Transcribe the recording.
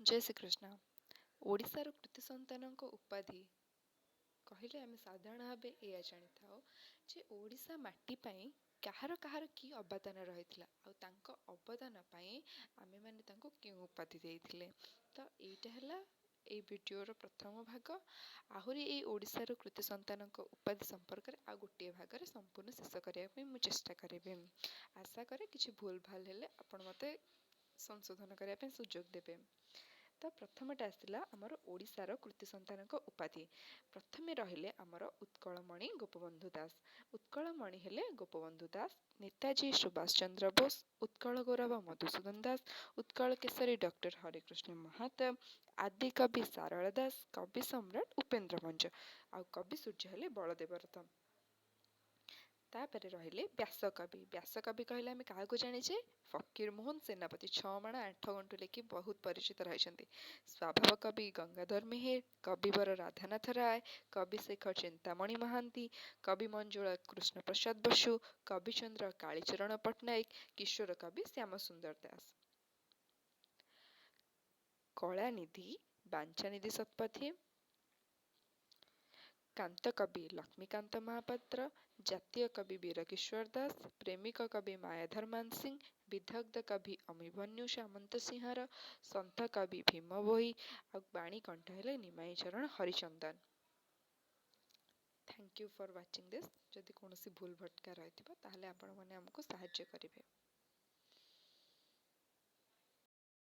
ଜୟ ଶ୍ରୀକୃଷ୍ଣ। ଓଡ଼ିଶାର କୃତି ସନ୍ତାନଙ୍କ ଉପାଧି କହିଲେ ଆମେ ସାଧାରଣ ଭାବେ ଏଇଆ ଜାଣିଥାଉ ଯେ ଓଡ଼ିଶା ମାଟି ପାଇଁ କାହାର କାହାର କି ଅବଦାନ ରହିଥିଲା ଆଉ ତାଙ୍କ ଅବଦାନ ପାଇଁ ଆମେମାନେ ତାଙ୍କୁ କେଉଁ ଉପାଧି ଦେଇଥିଲେ। ତ ଏଇଟା ହେଲା ଏଇ ଭିଡ଼ିଓର ପ୍ରଥମ ଭାଗ। ଆହୁରି ଏଇ ଓଡ଼ିଶାର କୃତି ସନ୍ତାନଙ୍କ ଉପାଧି ସମ୍ପର୍କରେ ଆଉ ଗୋଟିଏ ଭାଗରେ ସମ୍ପୂର୍ଣ୍ଣ ଶେଷ କରିବା ପାଇଁ ମୁଁ ଚେଷ୍ଟା କରିବି। ଆଶା କରେ କିଛି ଭୁଲ ଭାଲ ହେଲେ ଆପଣ ମୋତେ ସଂଶୋଧନ କରିବା ପାଇଁ ସୁଯୋଗ ଦେବେ। ତ ପ୍ରଥମଟା ଆସିଲା ଆମର ଓଡ଼ିଶାର କୃତି ସନ୍ତାନଙ୍କ ଉପାଧି। ପ୍ରଥମେ ରହିଲେ ଆମର ଉତ୍କଳମଣି ଗୋପବନ୍ଧୁ ଦାସ। ଉତ୍କଳମଣି ହେଲେ ଗୋପବନ୍ଧୁ ଦାସ, ନେତାଜୀ ସୁଭାଷ ଚନ୍ଦ୍ର ବୋଷ, ଉତ୍କଳ ଗୌରବ ମଧୁସୂଦନ ଦାସ, ଉତ୍କଳ କେଶରୀ ଡକ୍ଟର ହରେକୃଷ୍ଣ ମହାତାବ, ଆଦିକବି ସାରଳା ଦାସ, କବି ସମ୍ରାଟ ଉପେନ୍ଦ୍ର ଭଞ୍ଜ ଆଉ କବି ସୂର୍ଯ୍ୟ ହେଲେ ବଳଦେବ ରଥ। ତାପରେ ରହିଲେ ବ୍ୟାସକବି। ବ୍ୟାସକବି କହିଲେ ଆମେ କାହାକୁ ଜାଣିଛେ? ଫକୀର ମୋହନ ସେନାପତି, 6 ମାଣ 8 ଗୁଣ୍ଠ ଲେଖି ବହୁତ ପରିଚିତ ରହିଛନ୍ତି। ସ୍ୱଭାବ କବି ଗଙ୍ଗାଧର ମେହେର, କବିବର ରାଧାନାଥ ରାୟ, କବି ଶେଖର ଚିନ୍ତାମଣି ମହାନ୍ତି, କବି ମଞ୍ଜୁଳ କୃଷ୍ଣପ୍ରସାଦ ବସୁ, କବିଚନ୍ଦ୍ର କାଳୀଚରଣ ପଟ୍ଟନାୟକ, କିଶୋର କବି ଶ୍ୟାମସୁନ୍ଦର ଦାସ। କଳାନିଧି ବାଞ୍ଛାନିଧି ଶତପଥୀ, କାନ୍ତ କବି ଲକ୍ଷ୍ମୀକାନ୍ତ ମହାପାତ୍ର, ଜାତୀୟ କବି ବୀରକିଶୋର ଦାସ, ପ୍ରେମିକ କବି ମାୟାଧର ମାନସିଂହ, ବିଦଗ୍ଧ କବି ଅଭିମନ୍ୟୁ ସାମନ୍ତସିଂହାର, ସନ୍ଥ କବି ଭୀମ ଭୋଇ ଆଉ ବାଣୀକଣ୍ଠ ହେଲେ ନିମାଇଁ ଚରଣ Harichandan. Thank you for watching this. ଯଦି କୌଣସି ଭୁଲ ଭଟକା ରହିଥିବ, ତାହେଲେ ଆପଣମାନେ ଆମକୁ ସାହାଯ୍ୟ କରିବେ।